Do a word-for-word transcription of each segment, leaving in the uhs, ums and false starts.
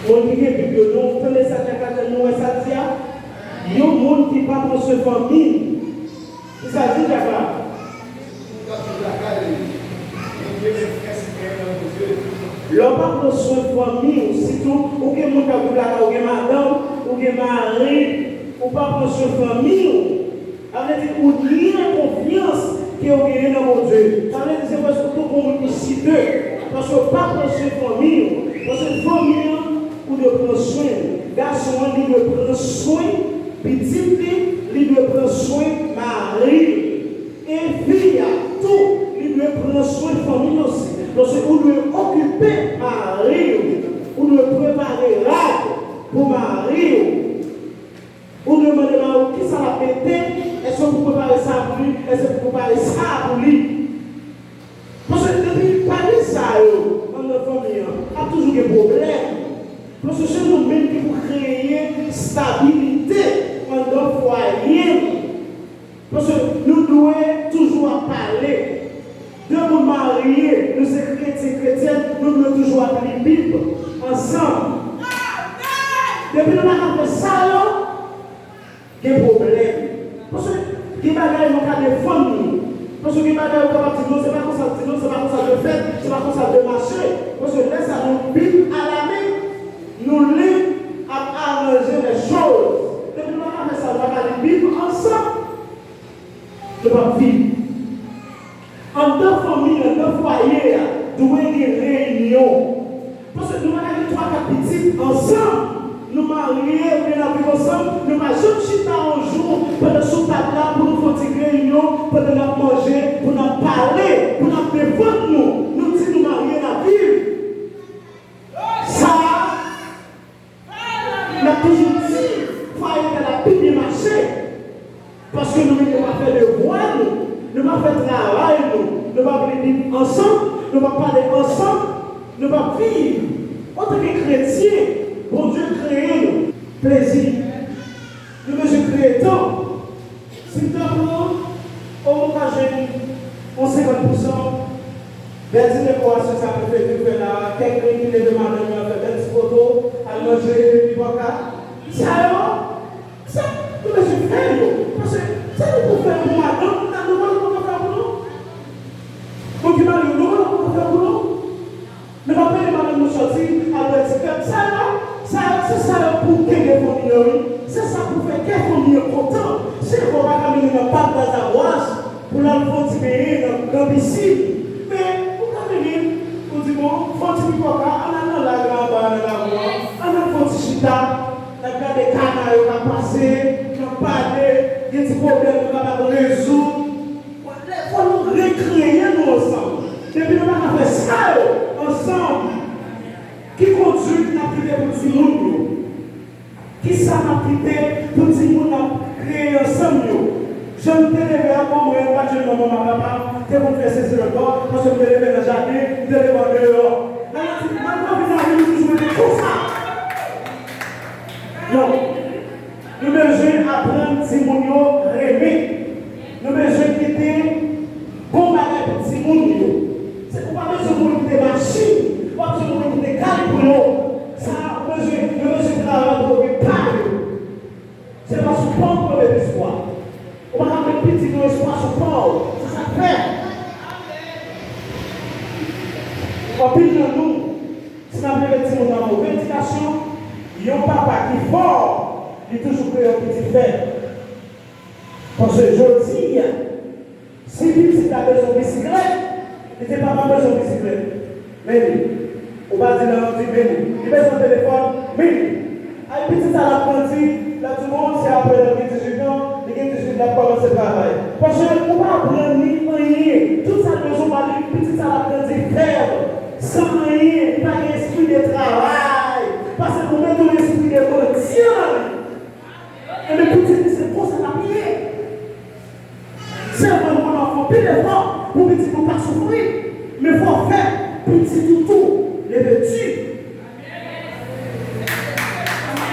Moun ki gen Bib yo, nou tande sa Djaka di a, nou wè sa l di a? Yon moun ki pa pran swen fanmi l. Kisa l di, Djaka? Lè w pa pran swen fanmi w, sitou ou gen moun k ap viv lakay ou, ou gen madanm, ou gen mari, ou pa pran swen fanmi w, sa vle di ou nye konfyans ke w genyen nan Bondye. Sa vle di se prèske ou tou gon moun ki chite, paske w pa pran swen fanmi w. Paske fanmi an, ou dwe pran swen l. Gason an, li dwe pran swen pitit li, li dwe pran swen mari l. E fi a tou, li dwe pran swen fanmi l osi. Paske ou dwe okipe mari w. Ou dwe prepare rad pou mari w. Ou dwe mande mari w kisa l ap mete, èske w pou prepare sa pou li, èske w pou prepare sa pou li. Paske depi pa gen sa yo anndan fanmi an, ap toujou gen pwoblèm. Paske se nou menm ki pou kreye stabilite anndan fwaye nou. Paske nou dwe toujou ap pale. De moun marye, nou se kretyen, kretyèn, nou dwe toujou ap li Bib ansanm. Depi nou pa ka fè sa yo, gen pwoblèm. Paske gen bagay nou ka defann nou. Paske gen bagay ou kapab di non, se pa konsa l di non, se pa konsa l dwe fèt, se pa konsa l dwe mache. Paske lè sa nou Bib alamen, nou li, ap aranje lè choz. Depi nou pa ka fè sa, nou pa ka li Bib ansanm. Nou p ap viv. Anndan fanmi, anndan fwaye a, dwe gen reyinyon. Paske nou pa ka gen twa, kat pitit ansanm. Nou marye, oubyen n ap viv ansanm, nou pa janm chita yon jou pandan sou tab la pou nou fè yon ti reyinyon, pandan n ap manje, pou n ap pale, pou n ap defann nou. Nou di nou marye, n ap viv. Sa a, n ap toujou di fwaye pèp la pi byen mache. Paske nou menm nou pa fè devwa nou, nou pa fè travay nou, nou pa li Bib ansanm, nou pa pale ansanm, nou pa viv. Antanke kretyen, Bondye kreye nou. Plezi. Nou bezwen kreye tan. Si m ta pran, o, ou ka jwenn yon senkant pousan, vè di dekorasyon sa ke Fedrik fè la, kèk moun ki leve maten yo fè bèl ti poto, al manje, epi paka. Sa yo, sa, nou bezwen fè yo. Paske sa nou pou fè pou madanm, nou pa nou pa fè pou nou. Moun ki marye, nou pa nou pa fè pou nou. Nou pa peye madanm nou sòti al bwè ti kèk. Sa yo, sa yo, se sa yo pou kenbe fanmi an, wi. Se sa pou fè kè fanmi an kontan. Se pou w pa ka mennen nan pak Lazarwas pou l al fè yon ti benyen nan gran pisin. Men, ou ka mennen, ou di, bon, fè yon ti pipòka, ann al nan lay la anba nan lakou an, ann al fè yon ti chita, n ap gade kana yo k ap pase, n ap pale, gen ti pwoblèm nou kapab rezoud. Lè fò nou rekreye nou ansanm. Depi nou pa ka fè sa yo ansanm, ki konduit n ap kite pou timoun yo? Kisa n ap kite pou timoun n ap kreye ansanm yo? Jan nou te leve a, bon, mwen pa t jwenn manman m ak papa m te konn fè sesi lòtbò, paske m te leve nan jaden, m te leve andeyò. Nan lavi, nan lavi, nou toujou rete konsa. Non. Nou bezwen aprann timoun yo renmen. Nou bezwen kite bon bagay pou timoun yo. Se, ou pa bezwen pou yo kite machin, ou pa bezwen pou yo kite kay pou yo. Sa, ou bezwen, yo bezwen travay pou yo gen pa yo. Se pa sou pa w pou yo met espwa. Ou pa ka met pitit ou espwa sou pa w. Se sa k fè anpil nan nou, si n ap leve timoun nan move edikasyon, yon papa ki fò, li toujou kreye yon pitit fèb. Paske jodi a, si pitit la bezwen yon bisiklèt, li di, "Papa, m bezwen yon bisiklèt." Men li, ou pa di non, ou di, "Men li." Li bezwen telefòn, men li. Ay, pitit sa l ap grandi, l ap di, "Bon, se apre lè l gen dizuit an, li gen dizuit, l ap kòmanse travay." Paske ou pa aprann li anyen. Tout sa l bezwen, ou ba li, pitit sa l ap grandi fèb, san anyen, li pa gen espri de travay. Paske ou mete yon espri de mandyan nan li. Ebyen, pitit li se konsa l ap ye. Se vre, nou konn ap fè anpil efò pou pitit nou pa soufri, men fò w fè pitit ou tou leve di.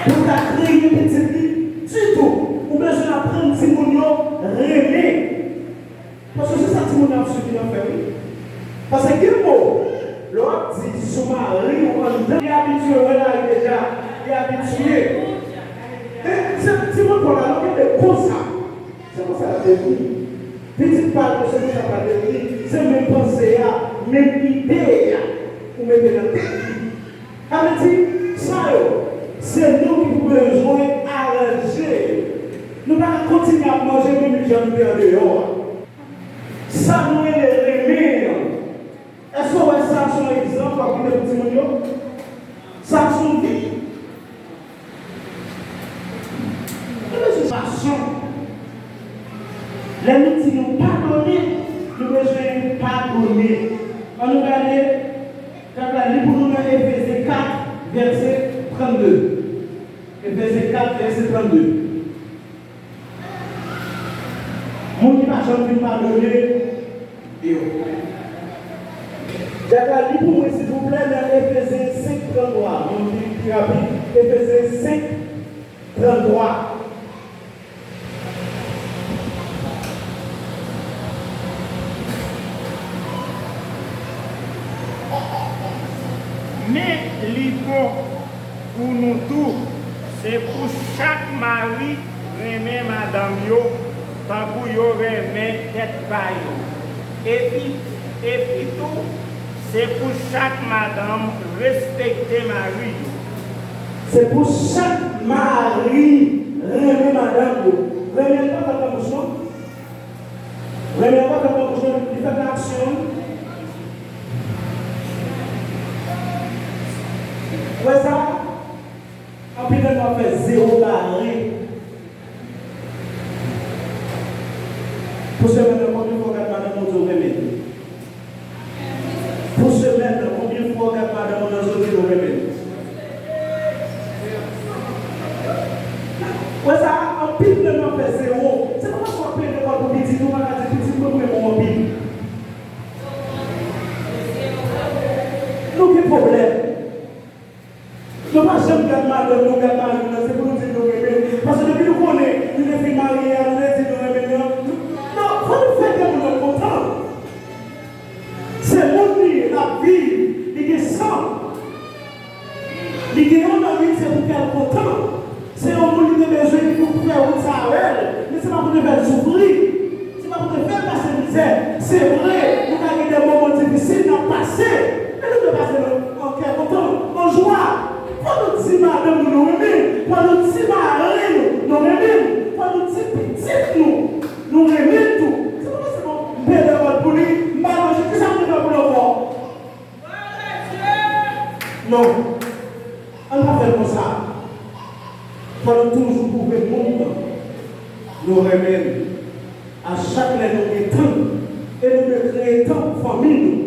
Pou w ka kreye pitit li di tou, ou bezwen aprann timoun yo renmen. Paske se sa timoun yo Ap sibi nan fè, wi. Paske gen mo, lè w ap di sou mari w anndan, li abitye wè l ale deja, li abitye. Men, se ti moun pa w la, lè w kenbe konsa, se konsa l ap devni. Pitit pa l, se konsa l ap devni. Se menm panse a, menm ide a, ou mete nan tèt li. Sa vle di, sa yo, se nou ki pou bezwen aranje yo. Nou pa ka kontinye ap manje menm jan nou te andeyò a. Sa nou rele renmen an. Èske w wè sa se yon egzanp w ap kite pou timoun yo? Sa se yon vi. Nou bezwen fason. Lè nou di nou padone, nou bezwen padone. Ann nou gade, Bib la li pou nou nan Efezen kat, vèsè trannde. Efezen kat, vèsè trannde. Moun ki pa janm vin padone yo. Dyak la, li pou mwen, silvouplè, nan Efezen senk trannde. Moun ki pi rapid, Efezen senk trannde. Men li bon pou nou tou, se pou chak mari renmen madanm yo, tankou yo renmen tèt pa yo. Epi, epi tou, se pou chak madanm respekte mari yo. Se pou chak mari renmen madanm yo. Renmen pa fèt nan bouch non. Renmen pa fèt nan bouch non, li fèt nan aksyon wi. Wè sa? Anpil nan nou ap fè zewo bare. Pou semèn nan, konbyen fwa w gad madanm ou di w renmen l? Pou semèn nan, konbyen fwa w gad madanm ou nan zòrèy ou renmen l? Wè sa, anpil nan nou ap fè zewo. Se pa paske w ap plede kò l pou pitit ou, w pa ka di pitit mwen renmen w anpil. Nou gen pwoblèm. Nou pa janm gad madanm nou, gad mari nou, se pou nou di nou renmen l. Paske depi nou konnen, nou te fin marye a, nou te di nou renmen l, non, fò nou fè kè moun nan kontan. Se moun li ye, l ap viv, li gen san. Li gen yon nan li, se pou kè l kontan. Se yon moun li te bezwen ki pou fè wout sa avè l, men se pa pou te fè l soufri. Se pa pou te fè l pase mizè. Se vre, nou ka gen de moman difisil n ap pase, men nou dwe pase nan, an kè kontan, an jwa. Fò nou di madanm nou nou renmen l, fò nou di mari nou nou renmen l, fò nou di pitit nou nou renmen l tou. Se pa paske bon, m pede kòd pou li, m pa manje, kisa m te fè pou l ankò? Non. Ann pa fè l konsa. Fò nou toujou pwouve moun nan nou renmen l. A chak lè nou gen tan, e nou dwe kreye tan pou fanmi nou.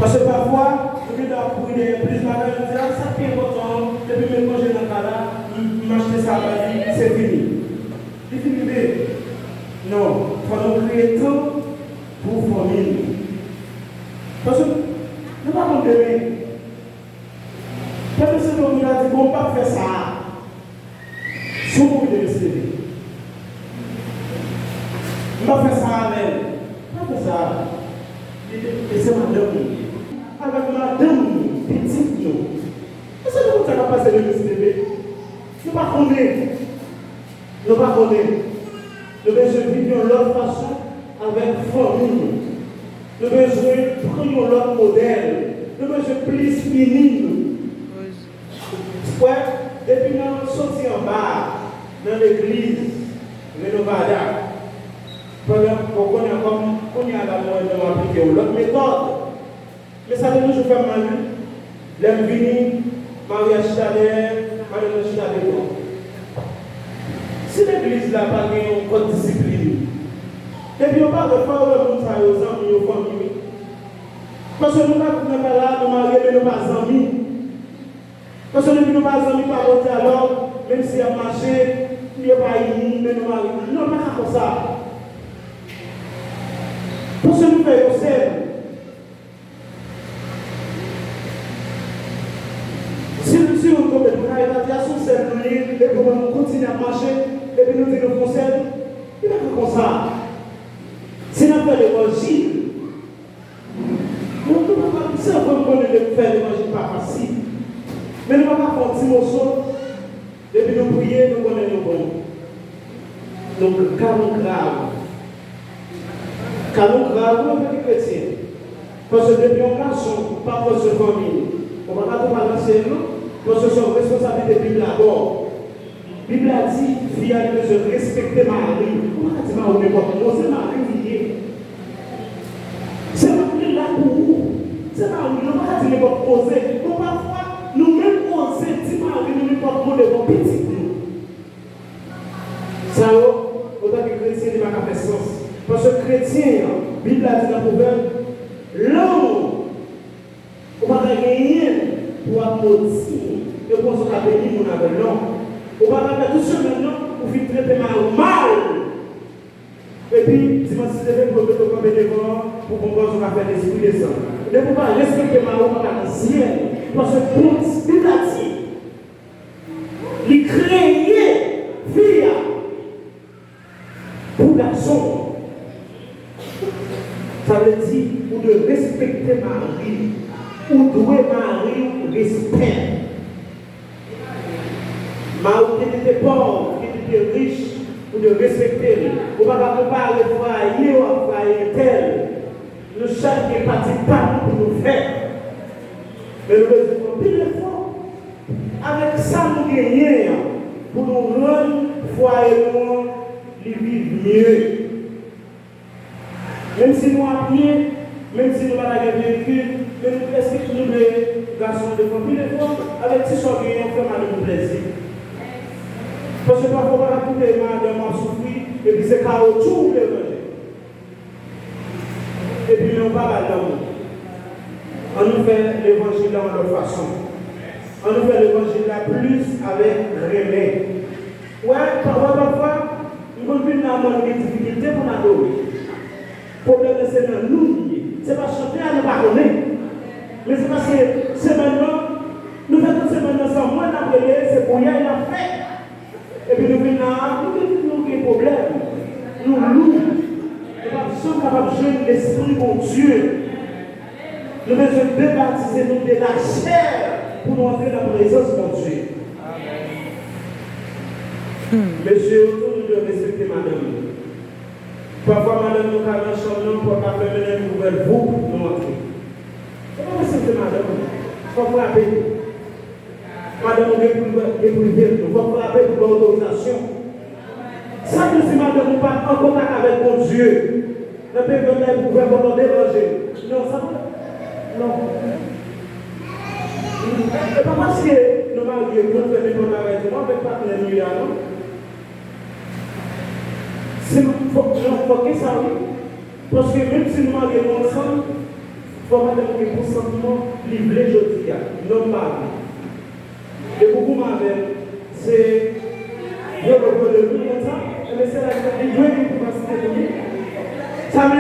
Paske pafwa, nou gen dwa ap kouri dèyè plis bagay, nou di, a, sa k pi enpòtan an, depi m met manje nan kay la, m, m achte sa ba li, se fini. Li fin rive. Non, fò nou kreye tan pou fanmi nou. Paske nou pa konn demen. Pandan se tan, moun ta di, bon, m p ap fè sa a. Sou moun ki te mesye li. M p ap fè sa avè l. M p ap fè sa avè l. Li te, e se madanm li ye. Avèk madanm nou, pitit nou. Èske nou konn sa k ap pase demen se bebe? Nou pa konnen. Nou pa konnen. Nou bezwen viv yon lòt fason avèk fanmi nou. Nou bezwen pran yon lòt modèl. Nou bezwen plis ini nou. Frè, depi nan soti anba a, nan legliz Renovada, pandan, bon, kounye a, kòm kounye a la nou wè nou aplike yon lòt metòd. Men sa te toujou fè m mal, wi. Lè m vini, mari a chita dèyè, madanm nan chita devan. Si legliz la pa gen yon kòd disiplin, depi yo parèt, fò yo wè moun sa yo zanmi yo, fanmi, wi. Paske nou ka nan kay la, nou marye, men nou pa zanmi. Paske depi nou pa zanmi, pa gen dyalòg, menm si y ap mache, yo pa ini, men nou marye. Non, l pa ka konsa. Paske nou fè yo sèl. Si, si youn tonbe, nou ka rete atè a, se yon sèl nou ye, epi nou kontinye ap mache, epi nou di nou fè yon sèl. Li pa ka konsa. Si n ap fè de moso, depi nou priye, nou konnen nou bon. Nou, ka nou grav. Ka nou grav, wi, antanke kretyen. Paske depi yon gason pa pran swen fanmi l, ou pa ka tou pa nan syèl, non. Paske se yon responsablite Bib la ba w. Bib la di, fi a li bezwen respekte mari l. Ou pa ka di mari w nenpòt mo, se mari w li ye. Se mari l la pou ou. Se mari w, ou pa ka di nenpòt koze. Bon, pafwa, nou menm oze di mari nou nenpòt mo devan pitit nou. Sa yo, antanke kretyen, li pa ka fè sans. Paske kretyen an, Bib la di nan Pwovèb, lanmou, ou pa ka genyen pou w ap modi, e konsa w ka beni moun avè l, non. Ou pa ka fè tout semèn nan, ou fin trete mari w mal. Epi, dimanch si Dye vle, pou yo mete w kanpe devan an, pou konprann sa w ka fè lespri desann. Depi w pa respekte mari w, ou pa ka nan syèl. Paske Bib la di, li kreye fi a pou gason an. Sa vle di, ou dwe respekte mari w. Ou dwe mari w respè. Mari w, ke li te pòv, ke li te rich, ou dwe respekte l. Ou pa ka konpare fwaye w ak fwaye entèl. Nou chak gen pati pa nou pou nou fè. Men nou bezwen fè anpil efò avèk sa nou genyen an pou nou rann fwaye nou an, li viv mye. Menm si nou apye, menm si nou pa ta gen veyikil, men nou, èske nou dwe, gason, dwe fè anpil efò avèk ti sa w genyen, fè madanm ou plèzi? Paske pafwa w pa ka kite madanm w ap soufri, epi se kawotchou ou vle ranje. Epi men w pa ba l lanmou. Ann nou fè levanjil la yon lòt fason. Ann nou fè levanjil la plis avèk renmen. Wè, pa, wè, pafwa, nou konn vin la, mwen, nou gen difikilte pou n adore. Pwoblèm nan se nan nou li ye. Se pa chante a nou pa konnen. Men se paske semèn nan, nou fè tout semèn nan san mwen n ap rele, se kounye a n ap fè. Epi nou vin la, nou gen, nou gen pwoblèm. Nou lou. Nou p ap janm kapab jwenn Lespri Bondye. Nou bezwen debatize nou de lachè pou nou antre nan prezans Bondye. Mesye yo tou, nou dwe respekte madanm nou. Pafwa, madanm nou ka nan chanm nan, pòt la fèmen, lè nou ouvè l, voup, nou antre. Se pa respekte madanm ou. Fò w frape. Madanm ou gen pou l, gen pou l vye pou nou. Fò w frape pou l ba w otorizasyon. Sa vle di madanm ou pa an kontak avèk Bondye. Nan peryòd la, epi ouvè pòt la, deranje. Non, sa pa. Non. E pa paske nou marye pou nou fè nenpòt bagay tou avèk patnè nou ye a, non. Se, fòk, fòk gen sa, wi. Paske menm si nou marye nou ansanm, fò madanm gen konsantman li vle jodi a, nonm pa vle. Depi w goumen avè l, se vyolo, vyole, wi, konn sa? Ebyen, se la li dwe gen vivasite pou li. Sa vle